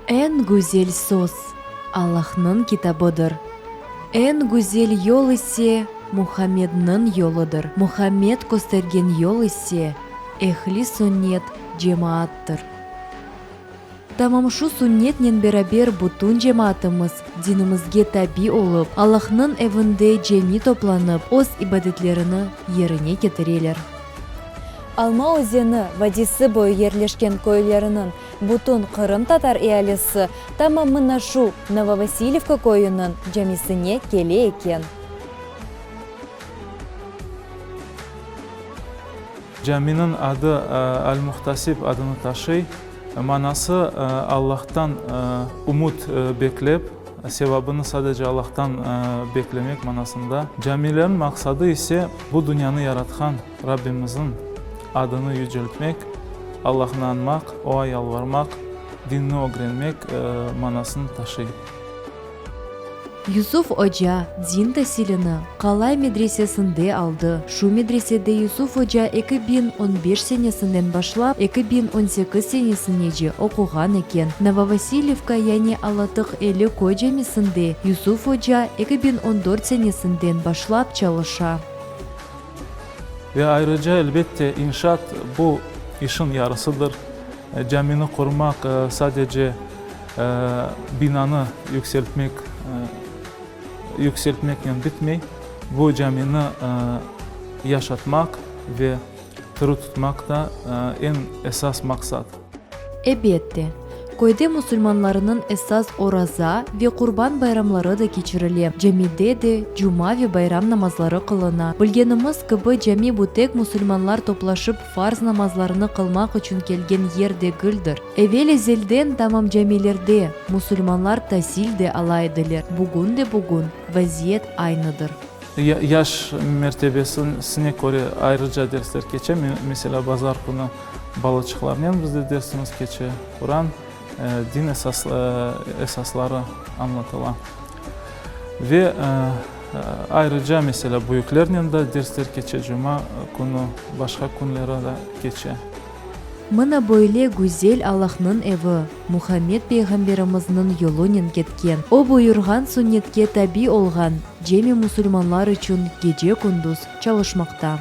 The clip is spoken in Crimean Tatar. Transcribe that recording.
Eñ güzel söz, Allahnıñ kitabıdır. Eñ güzel yol ise, Muhammedniñ yoludır. Muhammed köstergen yol ise, Ehli Sünnet cemaattır. Tamam şu sünnetnen beraber bütün cemaatımız dinimizge tabi olıp, Allahnıñ evinde cemi toplanıp, öz ibadetlerini yerine ketireler. Alma özeni vadisi boyu yerleşken köyleriniñ bütün qırımtatar ealisi tamam mına şu Novovasilivka köyüniñ camisine kele eken. Caminiñ adı Al-Muhtasib adını taşıy. Manası, Allahtan ümüt beklep, sevabını sadece Allahtan beklemek manasında. Camilerniñ maqsadı ise, bu dünyanı yaratqan Rabbimizniñ adını yüceltmek, Allahnı añmaq, Oa yalvarmaq, dinni ögrenmek manasını taşıy. Yusuf oca din tasilini Qalay medresesinde aldı. Şu medresede Yusuf oca 2015 senesinden başlap 2018 senesinece oquğan eken. Novovasilivka yani Alatıq Eli köy camisinde Yusuf oca 2014 senesinden başlap çalışa. Ve ayrıca, elbette, inşaat bu işin yarısıdır. Camini qurmaq sadece binanı yükseltmek yükseltmeknen bitmey, bu camini yaşatmaq ve tiri tutmaq da eñ esas maqsat. Ebette, köyde musulmanlarınıñ esas Oraza ve Qurban bayramları da keçirile, camide de cuma ve bayram namazları qılına. Bilgenimiz kibi, cami bu tek musulmanlar toplaşıp farz namazlarını qılmaq içün kelgen yer degildir. Evel-ezelden tamam camilerde musulmanlar tasil de ala ediler, bugün de bugün vaziyet aynıdır. Yaş mertebesine köre ayrıca dersler keçe. Meselâ, bazar künü balaçıqlarnen bizde dersimiz keçe, Quran, din esasları añlatıla. Ve ayrıca, meselâ, büyüklernen de dersler keçe, cuma künü, başqa künleri de keçe. Mına böyle güzel Allahnıñ evi, Muhammed peyğamberimizniñ yolunen ketken, o buyurğan sünnetke tabi olğan cemi musulmanlar içün gece-kündüz çalışmaqta.